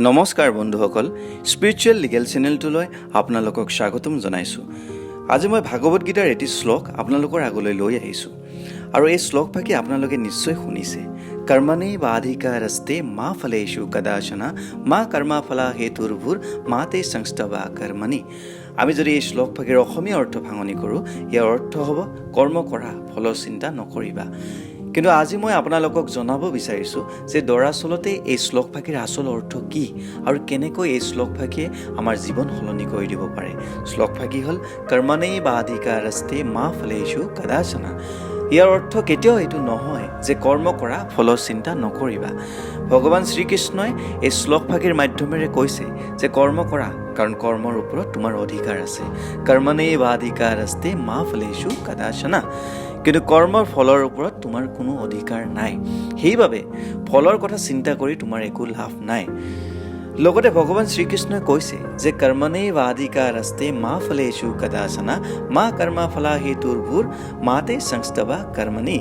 নমস্কাৰ বন্ধুসকল, spiritual legal চেনেলটোলৈ আপোনালোকক স্বাগতম জনাইছোঁ। আজি মই ভাগৱত গীতাৰ এটি শ্লোক আপোনালোকৰ আগলৈ লৈ আহিছোঁ আৰু এই শ্লোকভাগি আপোনালোকে নিশ্চয় শুনিছে। "কৰ্মণ্যেবাধিকাৰস্তে মা ফলেষু কদাচন, মা কৰ্মফল হেতুৰ্ভূৰ মা তে সংগোষ্ট্যথ কৰ্মণি।" আমি যদি এই শ্লোকভাগিৰ অসমীয়া অৰ্থ ভাঙনি কৰোঁ, ইয়াৰ অৰ্থ হ'ব, কৰ্ম কৰা, ফলৰ চিন্তা নকৰিবা। কিন্তু আজি মই আপোনালোকক জনাব বিচাৰিছোঁ যে দৰাচলতে এই শ্লোকভাগিৰ আচল অৰ্থ কি আৰু কেনেকৈ এই শ্লোকভাগিয়ে আমাৰ জীৱন সলনি কৰি দিব পাৰে। শ্লোকভাগি হ'ল, "কৰ্মণ্যেবাধিকাৰস্তে মা ফলেষু কদাচন।" ইয়াৰ অৰ্থ কেতিয়াও এইটো নহয় যে কৰ্ম কৰা, ফলৰ চিন্তা নকৰিবা। ভগৱান শ্ৰীকৃষ্ণই এই শ্লোকভাগিৰ মাধ্যমেৰে কৈছে যে কৰ্ম কৰা, কাৰণ কৰ্মৰ ওপৰত তোমাৰ অধিকাৰ আছে। "কৰ্মণ্যেবাধিকাৰস্তে মা ফলেষু কদাচন।" কিন্তু কৰ্মৰ ফলৰ ওপৰত তোমাৰ কোনো অধিকাৰ নাই। সেইবাবে ফলৰ কথা চিন্তা কৰি তোমাৰ একো লাভ নাই। লগতে ভগৱান শ্ৰীকৃষ্ণই কৈছে যে "কৰ্মণ্যেবাধিকাৰস্তে মা ফলেষু কদাচন, মা কৰ্মফল হেতুৰ্ভূৰ মা তে সংগোষ্ট্যথ কৰ্মণি।"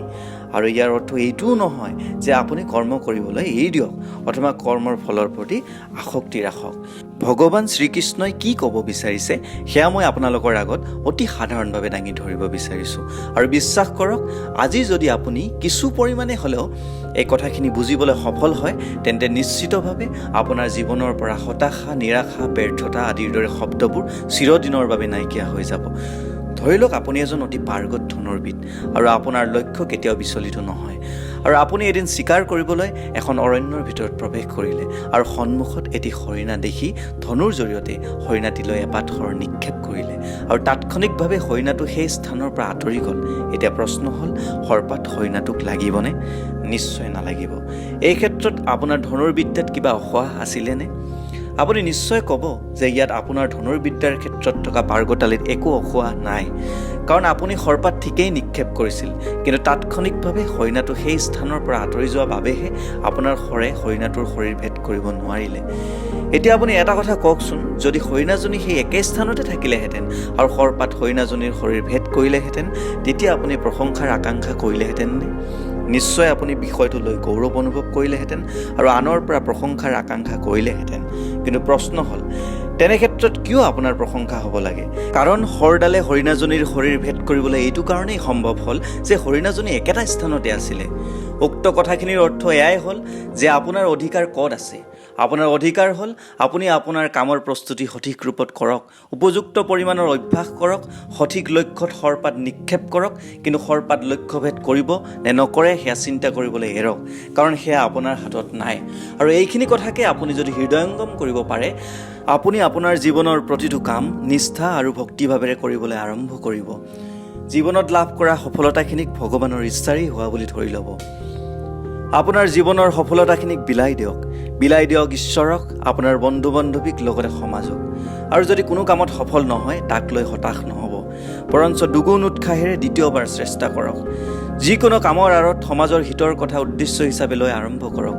আৰু ইয়াৰ অৰ্থ এইটোও নহয় যে আপুনি কৰ্ম কৰিবলৈ এৰি দিয়ক অথবা কৰ্মৰ ফলৰ প্ৰতি আসক্তি ৰাখক। ভগৱান শ্ৰীকৃষ্ণই কি ক'ব বিচাৰিছে, সেয়া মই আপোনালোকৰ আগত অতি সাধাৰণভাৱে দাঙি ধৰিব বিচাৰিছোঁ। আৰু বিশ্বাস কৰক, আজি যদি আপুনি কিছু পৰিমাণে হ'লেও এই কথাখিনি বুজিবলৈ সফল হয়, তেন্তে নিশ্চিতভাৱে আপোনাৰ জীৱনৰ পৰা হতাশা, নিৰাশা, ব্যৰ্থতা আদিৰ দৰে শব্দবোৰ চিৰদিনৰ বাবে নাইকিয়া হৈ যাব। ধৰি লওক, আপুনি এজন অতি পাৰ্গত ধনুৰ্বিদ আৰু আপোনাৰ লক্ষ্য কেতিয়াও বিচলিত নহয়। আৰু আপুনি এদিন চিকাৰ কৰিবলৈ এখন অৰণ্যৰ ভিতৰত প্ৰৱেশ কৰিলে আৰু সন্মুখত এটি হৰিণা দেখি ধনুৰ জৰিয়তে হৰিণাটিলৈ এপাত শৰ নিক্ষেপ কৰিলে আৰু তাৎক্ষণিকভাৱে হৰিণাটো সেই স্থানৰ পৰা আঁতৰি গ'ল। এতিয়া প্ৰশ্ন হ'ল, শৰপাত হৰিণাটোক লাগিবনে? নিশ্চয় নালাগিব। এই ক্ষেত্ৰত আপোনাৰ ধনুৰ্বিদ্যাত কিবা আসোঁৱাহ আছিলেনে? আপুনি নিশ্চয় ক'ব যে ইয়াত আপোনাৰ ধনুৰ্বিদ্যাৰ ক্ষেত্ৰত থকা পাৰ্গতালিত একো আসোঁৱাহ নাই, কাৰণ আপুনি শৰপাত ঠিকেই নিক্ষেপ কৰিছিল, কিন্তু তাৎক্ষণিকভাৱে হৰিণাটো সেই স্থানৰ পৰা আঁতৰি যোৱা বাবেহে আপোনাৰ শৰে হৰিণাটোৰ শৰীৰ ভেদ কৰিব নোৱাৰিলে। এতিয়া আপুনি এটা কথা কওকচোন, যদি হৰিণাজনী সেই একে স্থানতে থাকিলেহেঁতেন আৰু শৰপাত হৰিণাজনীৰ শৰীৰ ভেদ কৰিলেহেঁতেন, তেতিয়া আপুনি প্ৰশংসাৰ আকাংক্ষা কৰিলেহেঁতেননে? নিশ্চয় আপুনি বিষয়টো লৈ গৌৰৱ অনুভৱ কৰিলেহেঁতেন আৰু আনৰ পৰা প্ৰশংসাৰ আকাংক্ষা কৰিলেহেঁতেন। কিন্তু প্ৰশ্ন হ'ল, তেনে ক্ষেত্ৰত কিয় আপোনাৰ প্ৰশংসা হ'ব লাগে? কাৰণ শৰডালে হৰিণাজনীৰ শৰীৰ ভেদ কৰিবলৈ এইটো কাৰণেই সম্ভৱ হ'ল যে হৰিণাজনী একেটা স্থানতে আছিলে। উক্ত কথাখিনিৰ অৰ্থ এয়াই হ'ল যে আপোনাৰ অধিকাৰ ক'ত আছে। আপোনাৰ অধিকাৰ হ'ল, আপুনি আপোনাৰ কামৰ প্ৰস্তুতি সঠিক ৰূপত কৰক, উপযুক্ত পৰিমাণৰ অভ্যাস কৰক, সঠিক লক্ষ্যত শৰপাত নিক্ষেপ কৰক। কিন্তু শৰপাত লক্ষ্যভেদ কৰিব নে নকৰে, সেয়া চিন্তা কৰিবলৈ এৰক, কাৰণ সেয়া আপোনাৰ হাতত নাই। আৰু এইখিনি কথাকে আপুনি যদি হৃদয়ংগম কৰিব পাৰে, আপুনি আপোনাৰ জীৱনৰ প্ৰতিটো কাম নিষ্ঠা আৰু ভক্তিভাৱেৰে কৰিবলৈ আৰম্ভ কৰিব। জীৱনত লাভ কৰা সফলতাখিনিক ভগৱানৰ ইচ্ছাৰেই হোৱা বুলি ধৰি ল'ব। আপোনাৰ জীৱনৰ সফলতাখিনিক বিলাই দিয়ক, বিলাই দিয়ক ঈশ্বৰক, আপোনাৰ বন্ধু বান্ধৱীক, লগতে সমাজক। আৰু যদি কোনো কামত সফল নহয়, তাক লৈ হতাশ নহ'ব, বৰঞ্চ দুগুণ উৎসাহেৰে দ্বিতীয়বাৰ চেষ্টা কৰক। যিকোনো কামৰ আঁৰত সমাজৰ হিতৰ কথা উদ্দেশ্য হিচাপে লৈ আৰম্ভ কৰক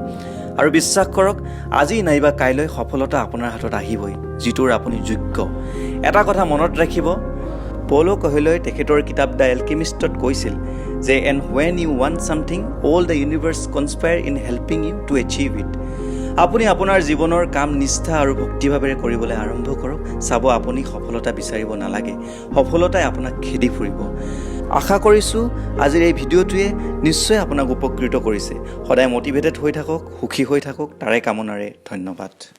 আৰু বিশ্বাস কৰক, আজি নাইবা কাইলৈ সফলতা আপোনাৰ হাতত আহিবই, যিটোৰ আপুনি যোগ্য। এটা কথা মনত ৰাখিব, পৌলো কহেলোই তেখেতৰ কিতাপ the এলকেমিষ্টত কৈছিল যে "And when you want something, all the universe conspire in helping you to achieve it." আপুনি আপোনাৰ জীৱনৰ কাম নিষ্ঠা আৰু ভক্তিভাৱেৰে কৰিবলৈ আৰম্ভ কৰক, চাব আপুনি সফলতা বিচাৰিব নালাগে, সফলতাই আপোনাক খেদি ফুৰিব। আশা কৰিছোঁ, আজিৰ এই ভিডিঅ'টোৱে নিশ্চয় আপোনাক উপকৃত কৰিছে। সদায় মটিভেটেড হৈ থাকক, সুখী হৈ থাকক, তাৰে কামনাৰে ধন্যবাদ।